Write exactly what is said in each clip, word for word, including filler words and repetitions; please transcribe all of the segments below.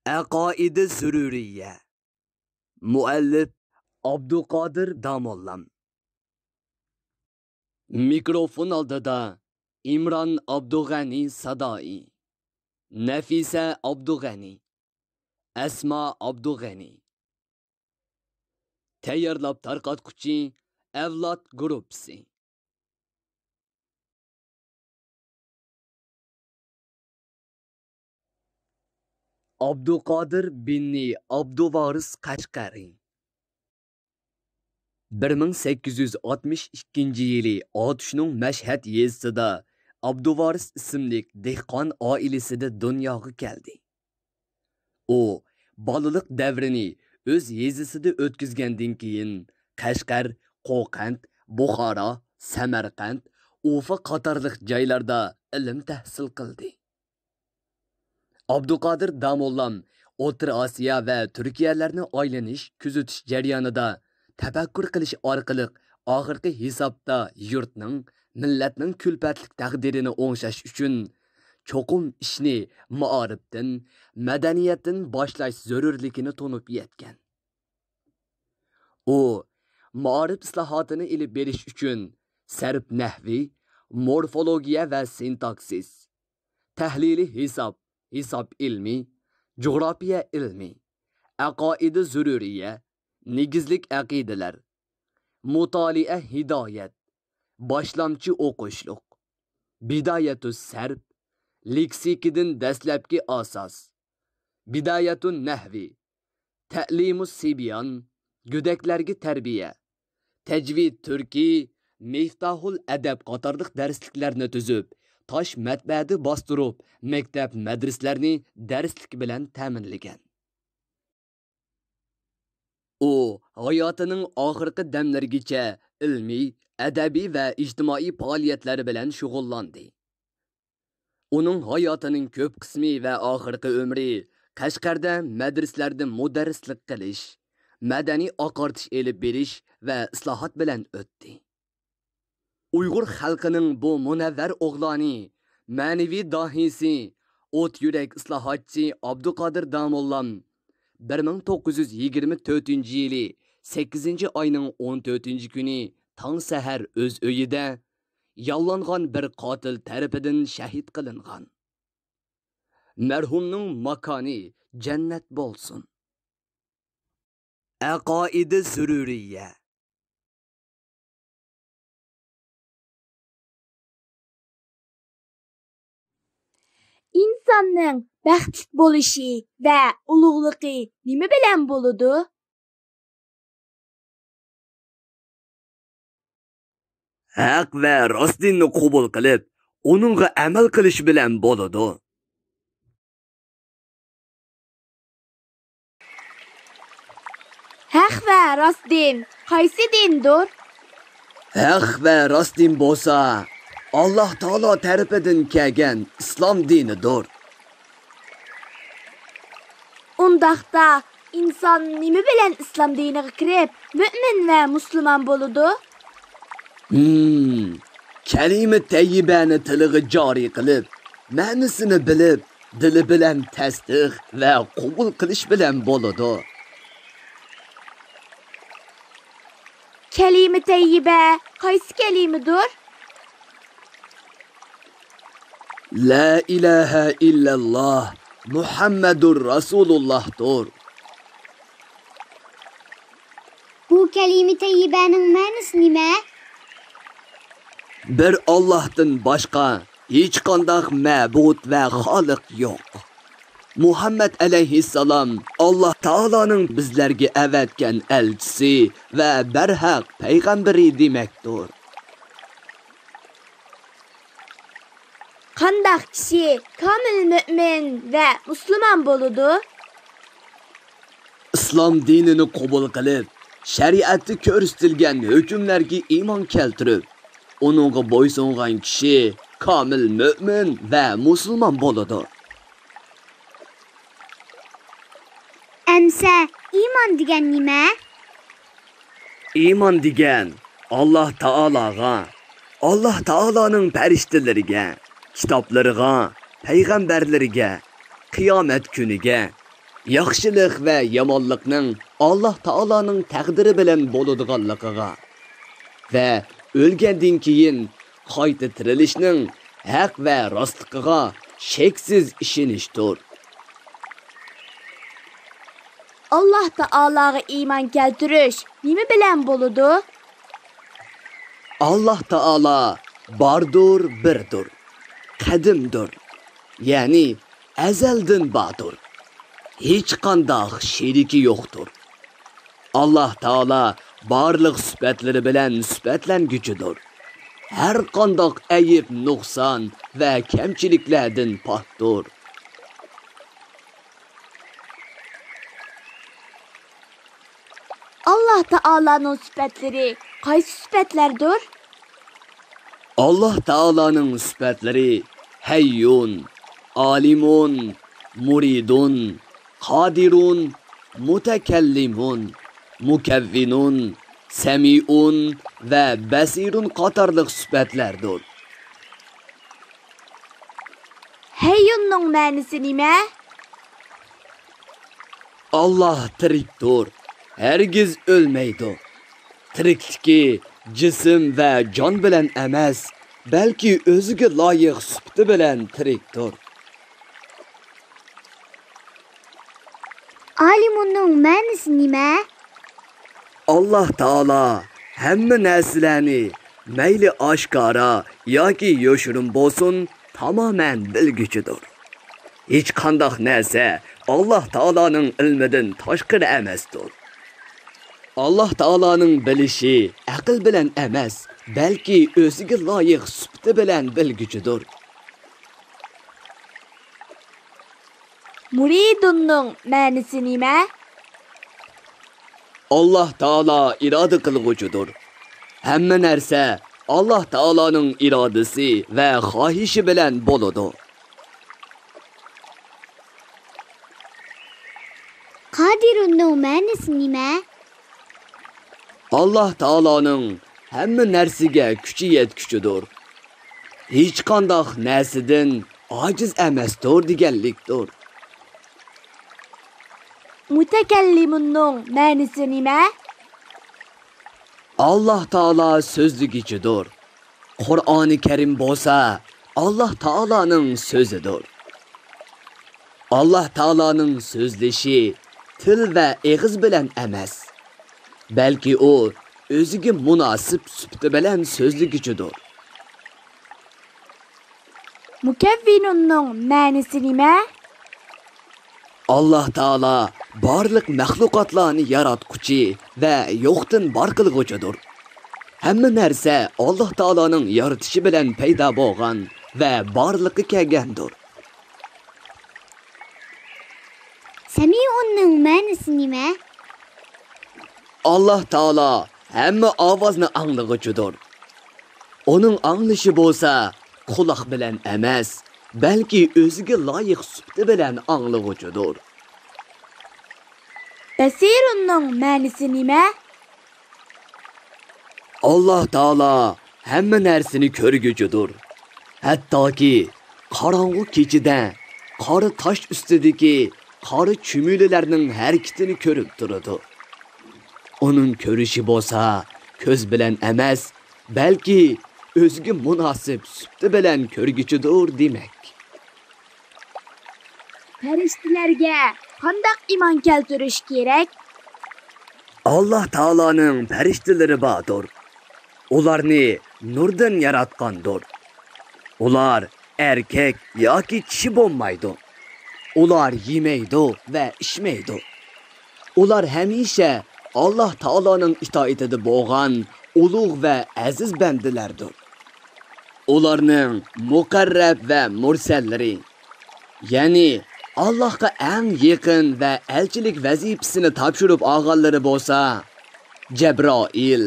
ئەقائىدە زۆرۈرىيە. مۇئەللىپ ئابدۇقادىر داموللام. مىكروفون ئالدىدا ئىمران ئابدۇغەنى سادائى، نەفىسە ئابدۇغەنى، ئەسما ئابدۇغەنى. تەييارلاپ تارقاتقۇچى ئەۋلاد گۇرۇپپىسى. ئابدۇقادىر بىننى ئابدۇۋارىس قەشقەرى. بىر مىڭ سەككىز يۈز ئاتمىش ئىككىنچى يىلى ئاتۇشنىڭ مەشھەد يېزىسىدا ئابدۇۋارىس ئىسىملىك دېھقان ئائىلىسىدە دۇنياغا كەلدى. ئۇ بالىلىق دەۋرىنى ئۆز يېزىسىدا ئۆتكۈزگەندىن كېيىن، قەشقەر، قوقەنت، بۇخارا، سەمەرقەنت، ئۇفا قاتارلىق جايلاردا ئىلىم تەھسىل قىلدى. ئابدۇقادىر داموللام ئوتتۇرا ئاسىيا ۋە تۈركىيەلەرنى ئايلىنىش، كۆزىتىش جەريانىدا تەپەككۇر قىلىش ئارقىلىق ئاخىرقى ھېسابتا يۇرتنىڭ، مىللەتنىڭ كۈلپەتلىك تەقدىرىنى ئوڭشاش ئۈچۈن چوقۇم ئىشنى مائارىپتىن، مەدەنىيەتتىن باشلاش زۆرۈرلۈكىنى تونۇپ يەتكەن. ئۇ مائارىپ ئىسلاھاتىنى ئېلىپ بېرىش ئۈچۈن سەرپ نەھۋى، مورفولوگىيە ۋە سىنتاكسىس، تەھلىلىي ھېساب، ھېساب ئىلمى، جۇغراپىيە ئىلمى، ئەقائىدە زۆرۈرىيە، نېگىزلىك ئەقىدىلەر، مۇتالىئە ھىدايەت، باشلامچى ئوقۇشلۇق، بىدايەتۇ سەرپ، لېكسىكىدىن دەسلەپكى ئاساس، بىدايەتۇ نەھۋى، تەلىمۇ سىبيان، گۆدەكلەرگە تەربىيە، تەجۋىد تۈركى، مىفتاھۇل ئەدەب قاتارلىق دەرسلىكلەرنى تۈزۈپ، تاش مەتبەئەدە باستۇرۇپ، مەكتەپ، مەدرىسىلەرنى دەرسلىك بىلەن تەمىنلىگەن. ئۇ ھاياتىنىڭ ئاخىرقى دەملىرىگىچە ئىلمىي، ئەدەبىي ۋە ئىجتىمائىي پائالىيەتلەر بىلەن شۇغۇللاندى. ئۇنىڭ ھاياتىنىڭ كۆپ قىسمى ۋە ئاخىرقى ئۆمرى قەشقەردە مەدرىسىلەردە مۇدەررىسلىك قىلىش، مەدەنىي ئاقارتىش ئېلىپ بېرىش ۋە ئىسلاھات بىلەن ئۆتتى. ئۇيغۇر خەلقىنىڭ بۇ مۇنەۋۋەر ئوغلانى، مەنىۋى داھىيسى، ئوت يۈرەك ئىسلاھاتچى ئابدۇقادىر داموللام بىر مىڭ توققۇز يۈز يىگىرمە تۆتىنچى يىلى سەككىزىنچى ئاينىڭ ئون تۆتىنچى كۈنى تاڭ سەھەر ئۆز ئۆيىدە ياللانغان بىر قاتىل تەرىپىدىن شەھىت قىلىنغان. مەرھۇمنىڭ ماكانى جەننەت بولسۇن. ئەقائىدە زۆرۈرىيە. ئىنساننىڭ بەختلىك بولۇشى ۋە ئۇلۇغلۇقى نېمە بىلەن بولىدۇ؟ ھەق ۋە راست دىننى قوبۇل قىلىپ، ئۇنىڭغا ئەمەل قىلىش بىلەن بولىدۇ. ھەق ۋە راست دىن قايسى دىندۇر؟ ھەق ۋە راست دىن بولسا، ئاللاھ تائالا تەرىپىدىن كەلگەن ئىسلام دىنىدۇر. ئۇنداقتا، ئىنسان نېمە بىلەن ئىسلام دىنىغا كىرىپ، مۆمىن ۋە مۇسۇلمان بولىدۇ؟ ھىم، كەلىمە تەييىبەنى تىلىغا جارى قىلىپ، مەنىسىنى بىلىپ، دىلى بىلەن تەستىق ۋە قوبۇل قىلىش بىلەن بولىدۇ. كەلىمە تەييىبە قايسى كەلىمىدۇر؟ لا ئىلاھە ئىللەللاھ، مۇھەممەدۇر رەسۇلۇللاھتۇر. بۇ كەلىمە تەييىبەنىڭ مەنىسى نېمە؟ بىر ئاللاھتىن باشقا ھېچقانداق مەبۇد ۋە خالىق يوق. مۇھەممەد ئەلەيھىسسالام ئاللاھ تائالانىڭ بىزلەرگە ئەۋەتكەن ئەلچىسى ۋە بەرھەق پەيغەمبىرى دېمەكتۇر. قانداق كىشى كامىل مۆمىن ۋە مۇسۇلمان بولىدۇ؟ ئىسلام دىنىنى قوبۇل قىلىپ، شەرىئەتتە كۆرسىتىلگەن ھۆكۈملەرگە ئىمان كەلتۈرۈپ، ئۇنىڭغا بويسۇنغان كىشى كامىل مۆمىن ۋە مۇسۇلمان بولىدۇ. ئەمسە ئىمان دېگەن نېمە؟ ئىمان دېگەن ئاللاھ تائالاغا، ئاللاھ تائالانىڭ پەرىشتىلىرىگە، كىتابلىرىغا، پەيغەمبەرلىرىگە، قىيامەت كۈنىگە، ياخشىلىق ۋە يامانلىقنىڭ ئاللاھ تائالانىڭ تەقدىرى بىلەن بولىدىغانلىقىغا ۋە ئۆلگەندىن كېيىن قايتا تىرىلىشنىڭ ھەق ۋە راستلىقىغا شەكسىز ئىشىنىشتۇر. ئاللاھ تائالاغا ئىمان كەلتۈرۈش نېمە بىلەن بولىدۇ؟ ئاللاھ تائالا باردۇر، بىردۇر، قەدىمدۇر، يەنى ئەزەلدىن باردۇر. ھېچقانداق شېرىكى يوقتۇر. ئاللاھ تائالا بارلىق سۈپەتلىرى بىلەن سۈپەتلەنگۈچىدۇر. ھەر قانداق ئەيىب، نۇقسان ۋە كەمچىلىكلەردىن پاكتۇر. ئاللاھ تائالانىڭ سۈپەتلىرى قايسى سۈپەتلەردۇر؟ ئاللاھ تائالانىڭ سۈپەتلىرى ھەييۇن، ئالىمۇن، مۇرىدۇن، قادىرۇن، مۇتەكەللىمۇن، مۇكەۋۋىنۇن، سەمىئۇن ۋە بەسىرۇن قاتارلىق سۈپەتلەردۇر. ھەييۇننىڭ مەنىسى نېمە؟ ئاللاھ تىرىكتۇر، ھەرگىز ئۆلمەيدۇ. تىرىكلىكى جىسىم ۋە جان بىلەن ئەمەس، بەلكى ئۆزىگە لايىق سۈپىتى بىلەن تىرىكتۇر. ئالىمۇننىڭ مەنىسى نېمە؟ ئاللاھ تائالا ھەممە نەرسىلەرنى مەيلى ئاشكارا ياكى يوشۇرۇن بولسۇن، تامامەن بىلگۈچىدۇر. ھېچقانداق نەرسە ئاللاھ تائالانىڭ ئىلمىدىن تاشقىرى ئەمەستۇر. ئاللاھ تائالانىڭ بىلىشى ئەقىل بىلەن ئەمەس، بەلكى ئۆزىگە لايىق سۈپىتى بىلەن بىلگۈچىدۇر. مۇرىدۇننىڭ مەنىسى نېمە؟ ئاللاھ تائالا ئىرادە قىلغۇچىدۇر. ھەممە نەرسە ئاللاھ تائالانىڭ ئىرادىسى ۋە خاھىشى بىلەن بولىدۇ. قادىرۇننىڭ مەنىسى نېمە؟ ئاللاھ تائالانىڭ ھەممە نەرسىگە كۈچى يەتكۈچىدۇر. ھېچقانداق نەرسىدىن ئاجىز ئەمەستۇر دېگەنلىكتۇر. مۇتەكەللىمۇننىڭ مەنىسى نېمە؟ ئاللاھ تائالا سۆزلىگۈچىدۇر. قۇرئانى كەرىم بولسا ئاللاھ تائالانىڭ سۆزىدۇر. ئاللاھ تائالانىڭ سۆزلىشى تىل ۋە ئېغىز بىلەن ئەمەس، بەلكى ئۇ ئۆزىگە مۇناسىپ سۈپىتى بىلەن سۆزلىگۈچىدۇر. مۇكەۋۋىنۇننىڭ مەنىسى نېمە؟ ئاللاھ تائالا بارلىق مەخلۇقاتلارنى ياراتقۇچى ۋە يوقتىن بار قىلغۇچىدۇر. ھەممە نەرسە ئاللاھ تائالانىڭ يارىتىشى بىلەن پەيدا بولغان ۋە بارلىققا كەلگەندۇر. سەمىئۇننىڭ مەنىسى نېمە؟ ئاللاھ تائالا ھەممە ئاۋازنى ئاڭلىغۇچىدۇر. ئۇنىڭ ئاڭلىشى بولسا قۇلاق بىلەن ئەمەس، بەلكى ئۆزىگە لايىق سۈپىتى بىلەن ئاڭلىغۇچىدۇر. بەسىرۇننىڭ مەنىسى نېمە؟ ئاللاھ تائالا ھەممە نەرسىنى كۆرگۈچىدۇر. ھەتتاكى قاراڭغۇ كېچىدە قارا تاش ئۈستىدىكى قارا چۈمۈلىلەرنىڭ ھەرىكىتىنى كۆرۈپ تۇرىدۇ. ئۇنىڭ كۆرۈشى بولسا كۆز بىلەن ئەمەس، بەلكى ئۆزىگە مۇناسىپ سۈپىتى بىلەن كۆرگۈچىدۇر دېمەك. پەرىشتىلەرگە قانداق ئىمان كەلتۈرۈش كېرەك؟ ئاللاھ تائالانىڭ پەرىشتىلىرى باردۇر. ئۇلارنى نۇردىن ياراتقاندۇر. ئۇلار ئەركەك ياكى چىشى بولمايدۇ. ئۇلار يېمەيدۇ ۋە ئىچمەيدۇ. ئۇلار ھەمىشە ئاللاھ تائالانىڭ ئىتائىتىدە بولغان ئۇلۇغ ۋە ئەزىز بەندىلەردۇر. ئۇلارنىڭ مۇقەررەب ۋە مۇرسەللىرى، يەنى ئاللاھقا ئەڭ يېقىن ۋە ئەلچىلىك ۋەزىپىسىنى تاپشۇرۇپ ئالغانلىرى بولسا جەبرائىل،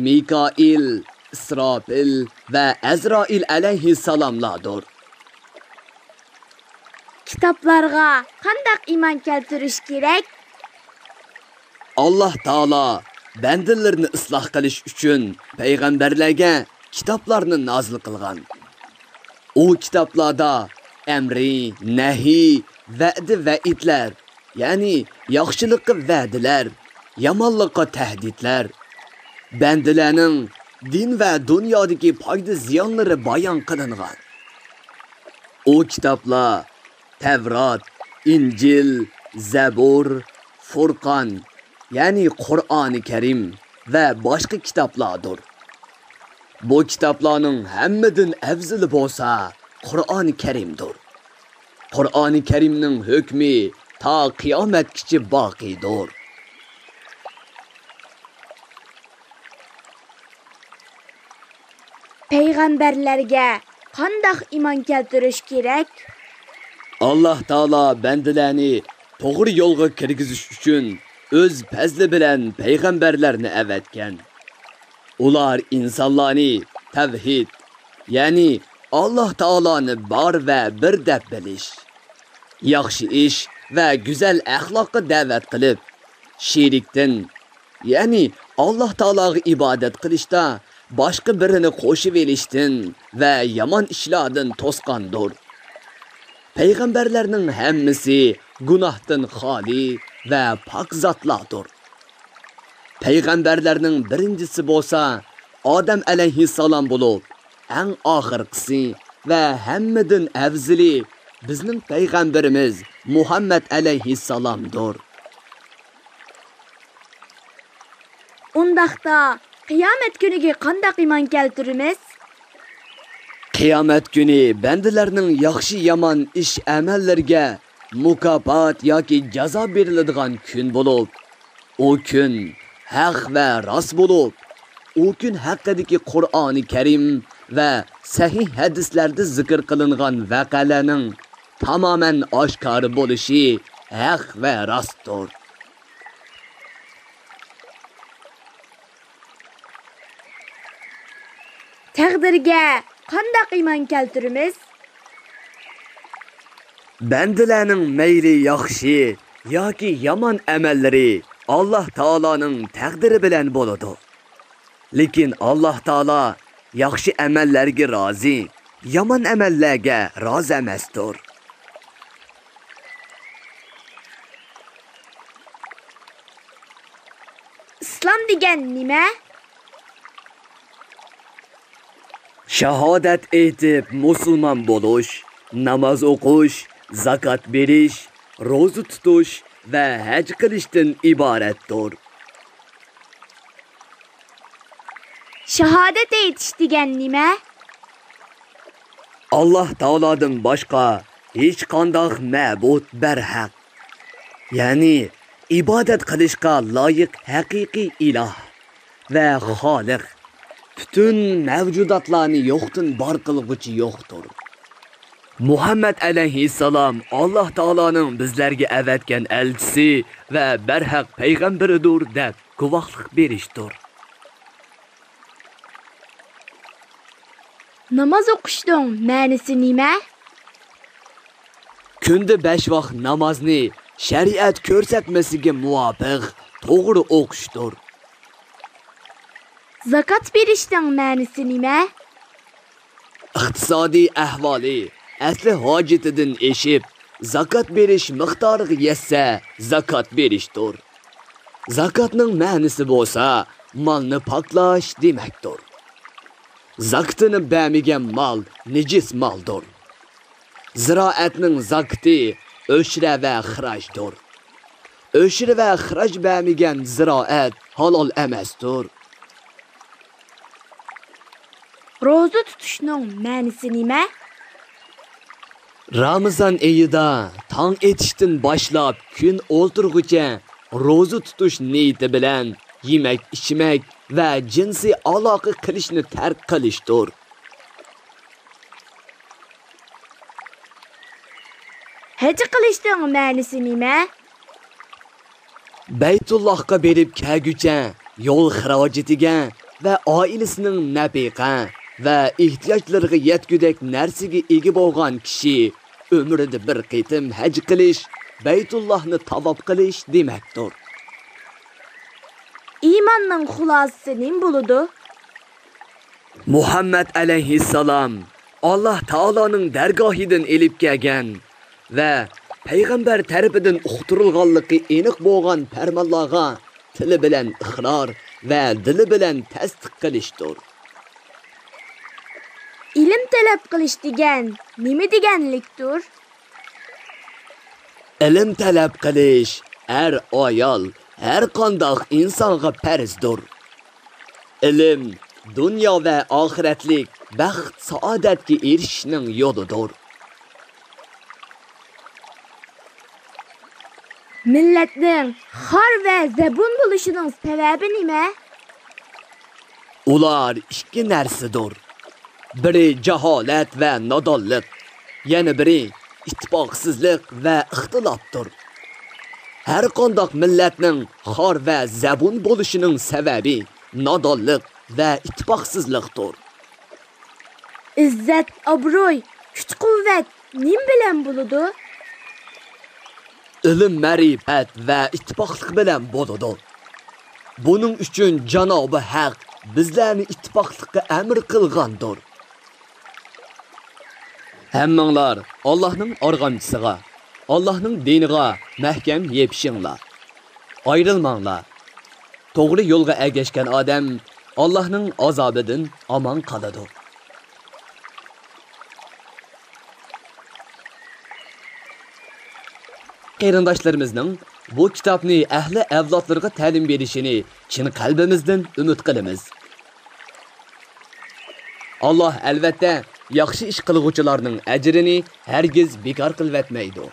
مىكائىل، ئىسراپىل ۋە ئەزرائىل ئەلەيھىسسالاملاردۇر. كىتابلارغا قانداق ئىمان كەلتۈرۈش كېرەك؟ ئاللاھ تائالا بەندىلىرىنى ئىسلاھ قىلىش ئۈچۈن پەيغەمبەرلەرگە كىتابلارنى نازىل قىلغان. ئۇ كىتابلاردا ئەمرى، نەھى، ۋەدە، ۋەئىدلەر، يەنى ياخشىلىققا ۋەدىلەر، يامانلىققا تەھدىتلەر، بەندىلەرنىڭ دىن ۋە دۇنيادىكى پايدا زىيانلىرى بايان قىلىنغان. ئۇ كىتابلار تەۋرات، ئىنجىل، زەبۇر، فۇرقان، يەنى قۇرئانى كەرىم ۋە باشقا كىتابلاردۇر. بۇ كىتابلارنىڭ ھەممىدىن ئەۋزىلى بولسا قۇرئانى كەرىمدۇر. قۇرئانى كەرىمنىڭ ھۆكمى تا قىيامەتكىچە باقىيدۇر. پەيغەمبەرلەرگە قانداق ئىمان كەلتۈرۈش كېرەك؟ ئاللاھ تائالا بەندىلەرنى توغرا يولغا كىرگۈزۈش ئۈچۈن ئۆز پەزلى بىلەن پەيغەمبەرلەرنى ئەۋەتكەن. ئۇلار ئىنسانلارنى تەۋھىد، يەنى ئاللاھ تائالانى بار ۋە بىر دەپ بىلىش، ياخشى ئىش ۋە گۈزەل ئەخلاققا دەۋەت قىلىپ، شېرىكتىن، يەنى ئاللاھ تائالاغا ئىبادەت قىلىشتا باشقا بىرىنى قوشۇۋېلىشتىن ۋە يامان ئىشلاردىن توسقاندۇر. پەيغەمبەرلەرنىڭ ھەممىسى گۇناھتىن خالىي ۋە پاك زاتلاردۇر. پەيغەمبەرلەرنىڭ بىرىنچىسى بولسا ئادەم ئەلەيھىسسالام بولۇپ، ئەڭ ئاخىرقىسى ۋە ھەممىدىن ئەۋزىلى بىزنىڭ پەيغەمبىرىمىز مۇھەممەد ئەلەيھىسسالامدۇر. ئۇنداقتا، قىيامەت كۈنىگە قانداق ئىمان كەلتۈرىمىز؟ قىيامەت كۈنى بەندىلەرنىڭ ياخشى-يامان ئىش-ئەمەللىرىگە مۇكاپات ياكى جازا بېرىلىدىغان كۈن بولۇپ، ئۇ كۈن ھەق ۋە راست بولۇپ، ئۇ كۈن ھەققىدىكى قۇرئانى كەرىم ۋە سەھىھ ھەدىسلەردە زىكىر قىلىنغان ۋەقەلەرنىڭ تامامەن ئاشكارا بولۇشى ھەق ۋە راستتۇر. تەقدىرگە قانداق ئىمان كەلتۈرىمىز؟ بەندىلەرنىڭ مەيلى ياخشى ياكى يامان ئەمەللىرى ئاللاھ تائالانىڭ تەقدىرى بىلەن بولىدۇ. لېكىن ئاللاھ تائالا ياخشى ئەمەللەرگە رازى، يامان ئەمەللەرگە رازى ئەمەستۇر. ئىسلام دېگەن نېمە؟ شاھادەت ئېيتىپ مۇسۇلمان بولۇش، ناماز ئوقۇش، زاكات بېرىش، روزا تۇتۇش ۋە ھەج قىلىشتىن ئىبارەتتۇر. شاھادەت ئېيتىش دېگەن نېمە؟ ئاللاھ تائالادىن باشقا ھېچقانداق مەبۇد بەرھەق، يەنى ئىبادەت قىلىشقا لايىق ھەقىقىي ئىلاھ ۋە خالىق، پۈتۈن مەۋجۇداتلارنى يوقتىن بار قىلغۇچى يوقتۇر. مۇھەممەد ئەلەيھىسسالام ئاللاھ تائالانىڭ بىزلەرگە ئەۋەتكەن ئەلچىسى ۋە بەرھەق پەيغەمبىرىدۇر دەپ گۇۋاھلىق بېرىشتۇر. ناماز ئوقۇشنىڭ مەنىسى نېمە؟ كۈندە بەش ۋاق نامازنى شەرىئەت كۆرسەتمىسىگە مۇۋاپىق توغرا ئوقۇشتۇر. زاكات بېرىشنىڭ مەنىسى نېمە؟ ئىقتىسادىي ئەھۋالى ئەسلى ھاجىتىدىن ئېشىپ، زاكات بېرىش مىقدارىغا يەتسە، زاكات بېرىشتۇر. زاكاتنىڭ مەنىسى بولسا، مالنى پاكلاش دېمەكتۇر. زاكىتىنى بەرمىگەن مال نىجىس مالدۇر. زىرائەتنىڭ زاكىتى ئۆشرە ۋە خىراجدۇر. ئۆشرە ۋە خىراج بەرمىگەن زىرائەت ھالال ئەمەستۇر. روزا تۇتۇشنىڭ مەنىسى نېمە؟ رامىزان ئېيىدا تاڭ ئېتىشتىن باشلاپ كۈن ئولتۇرغۇچە روزا تۇتۇش نىيىتى بىلەن يېمەك-ئىچمەك ۋە جىنسىي ئالاقە قىلىشنى تەرك قىلىشتۇر. ھەج قىلىشنىڭ مەنىسى نېمە؟ بەيتۇللاھقا بېرىپ كەلگۈچە يول خىراجىتىگە ۋە ئائىلىسىنىڭ نەپىقە ۋە ئېھتىياجلىرىغا يەتكۈدەك نەرسىگە ئىگە بولغان كىشى ئۆمرىدە بىر قېتىم ھەج قىلىش، بەيتۇللاھنى تاۋاپ قىلىش دېمەكتۇر. ئىماننىڭ خۇلاسىسى نېمە بولىدۇ؟ مۇھەممەد ئەلەيھىسسالام ئاللاھ تائالانىڭ دەرگاھىدىن ئېلىپ كەلگەن ۋە پەيغەمبەر تەرىپىدىن ئۇقتۇرۇلغانلىقى ئېنىق بولغان پەرمانلارغا تىلى بىلەن ئىقرار ۋە دىلى بىلەن تەستىق قىلىشتۇر. ئىلىم تەلەپ قىلىش دېگەن نېمە دېگەنلىكتۇر؟ ئىلىم تەلەپ قىلىش ئەر-ئايال، ھەر قانداق ئىنسانغا پەرزدۇر. ئىلىم دۇنيا ۋە ئاخىرەتلىك بەخت-سائادەتكە ئېرىشىشنىڭ يولىدۇر. مىللەتنىڭ خار ۋە زەبۇن بولۇشىنىڭ سەۋەبى نېمە؟ ئۇلار ئىككى نەرسىدۇر. بىرى جاھالەت ۋە نادانلىق، يەنە بىرى ئىتتىپاقسىزلىق ۋە ئىختىلاپتۇر. ھەر قانداق مىللەتنىڭ خار ۋە زەبۇن بولۇشىنىڭ سەۋەبى نادانلىق ۋە ئىتتىپاقسىزلىقتۇر. ئىززەت-ئابرۇي، كۈچ-قۇۋۋەت نېمە بىلەن بولىدۇ؟ ئىلىم-مەرىپەت ۋە ئىتتىپاقلىق بىلەن بولىدۇ. بۇنىڭ ئۈچۈن جانابى ھەق بىزلەرنى ئىتتىپاقلىققا ئەمر قىلغاندۇر. ھەممىڭلار ئاللاھنىڭ ئارغامچىسىغا، ئاللاھنىڭ دىنىغا مەھكەم يېپىشىڭلار. ئايرىلماڭلار. توغرا يولغا ئەگەشكەن ئادەم ئاللاھنىڭ ئازابىدىن ئامان قالىدۇ. قېرىنداشلىرىمىزنىڭ بۇ كىتابنى ئەھلى ئەۋلادلىرىغا تەلىم بېرىشىنى چىن قەلبىمىزدىن ئۈمىد قىلىمىز. ئاللاھ ئەلۋەتتە ياخشى ئىش قىلغۇچىلارنىڭ ئەجرىنى ھەرگىز بىكار قىلىۋەتمەيدۇ.